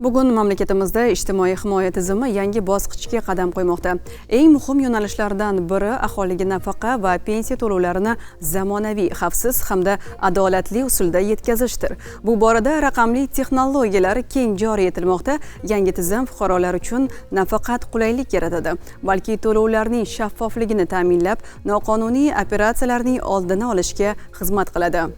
Bugun mamlakatimizda ijtimoiy himoya tizimi yangi bosqichga qadam qo'ymoqda. Eng muhim yo'nalishlardan biri aholiga nafaqa va pensiya to'lovlarini zamonaviy, xavfsiz hamda adolatli usulda yetkazishdir. Bu borada raqamli texnologiyalar keng joriy etilmoqda. Yangi tizim fuqarolar uchun nafaqat qulaylik yaratadi, balki to'lovlarning shaffofligini ta'minlab, noqonuniy operatsiyalarning oldini olishga xizmat qiladi.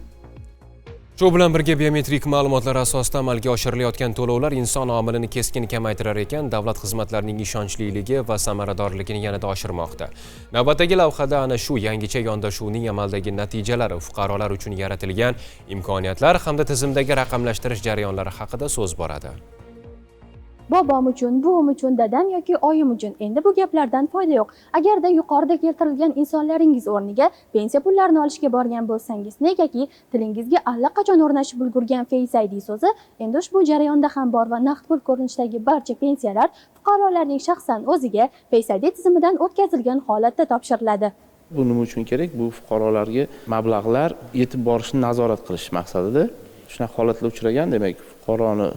Shu bilan birga biometrik ma'lumotlar asosida amalga oshirilayotgan to'lovlar inson omilini keskin kamaytirar ekan, davlat xizmatlarining ishonchliligi va samaradorligini yanada oshirmoqda. Navbatdagi lavhada ana shu yangicha yondashuvning amaldagi natijalari, fuqarolar uchun yaratilgan imkoniyatlar hamda tizimdagi raqamlashtirish jarayonlari haqida so'z boradi. Bobom uchun, buvim uchun, dadam yoki oyim uchun endi bu gaplardan foyda yo'q. Agarda yuqorida keltirilgan insonlaringiz o'rniga pensiya pullarini olishga borgan bo'lsangiz, negaki tilingizga allaqachon o'rnashib ulgurgan Face ID so'zi endi ushbu jarayonda ham bor va naqd pul ko'rinishidagi barcha pensiyalar fuqarolarning shaxsan o'ziga Face ID tizimidan o'tkazilgan holatda topshiriladi. Bu nima uchun kerak? Bu fuqarolarga mablag'lar yetib borishini nazorat qilish maqsadida. Shunaqa holatlar uchragan, demak, fuqaroni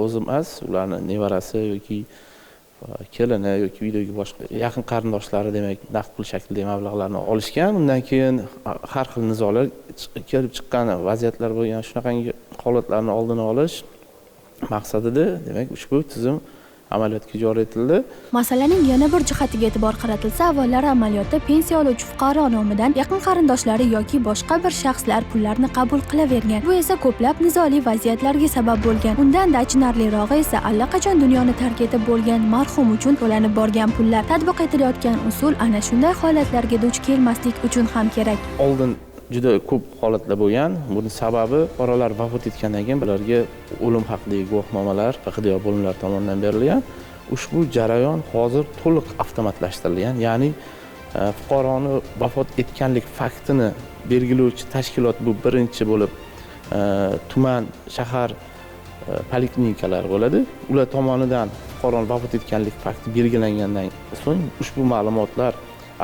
o'zi emas, ularni nevarasi yoki kelini yoki uydagi boshqa yaqin qarindoshlari, demak, naqd pul shaklidagi mablag'larni olishgan. Undan keyin har xil nizolar kelib chiqqan vaziyatlar bo'lgan. Shunaqangi holatlarni oldini olish maqsadida, demak, ushbu tizim amaliyotga joriy etildi. Masalaning yana bir jihatiga e'tibor qaratilsa, avvallari amaliyotda pensiya oluvchi fuqaro nomidan yaqin qarindoshlari yoki boshqa bir shaxslar pullarni qabul qilavergan. Bu esa ko'plab nizoli vaziyatlarga sabab bo'lgan. Undan-da achinarlirog'i esa allaqachon dunyoni tark etib bo'lgan marhum uchun to'lanib borgan pullar. Tatbiq etilayotgan usul ana shunday holatlarga duch kelmaslik uchun ham kerak. Oldin juda ko'p holatlar bo'lgan. Buni sababi fuqarolar vafot etgandan keyin ularga o'lim haqidagi guvohnomalar FHDYo bo'limlari tomonidan berilgan. Ushbu jarayon hozir to'liq avtomatlashtirilgan, ya'ni fuqaroni vafot etganlik faktini belgilovchi tashkilot bu birinchi bo'lib tuman, shahar poliklinikalar bo'ladi. Ular tomonidan fuqaroni vafot etganlik fakti belgilangandan so'ng ushbu ma'lumotlar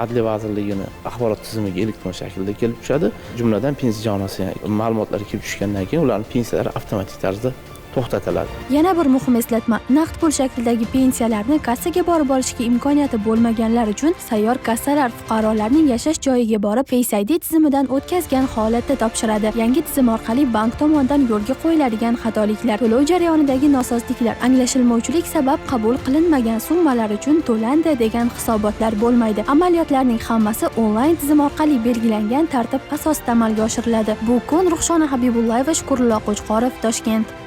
Adliya vazirligini axborot tizimiga elektron shaklda kelib tushadi. Jumladan, pensiya jamg'armasiga ma'lumotlar kelib tushgandan keyin ularning pensiyalari avtomatik tarzda to'xtatiladi. Yana bir muhim eslatma: naqd pul shaklidagi pensiyalarni kassaga borib olishga imkoniyati bo'lmaganlar uchun sayyor kassalar fuqarolarning yashash joyiga borib Face ID tizimidan o'tkazgan holatda topshiradi. Yangi tizim orqali bank tomonidan yo'lga qo'yiladigan xatoliklar, to'lov jarayonidagi nosozliklar, anglashilmovchilik sabab qabul qilinmagan summalar uchun to'landi degan hisobotlar bo'lmaydi. Amaliyotlarning hammasi onlayn tizim orqali belgilangan tartib asosida amalga oshiriladi. Bu kun Ruxshona Habibullayeva, Shukurullo Qo'chqorov, Toshkent.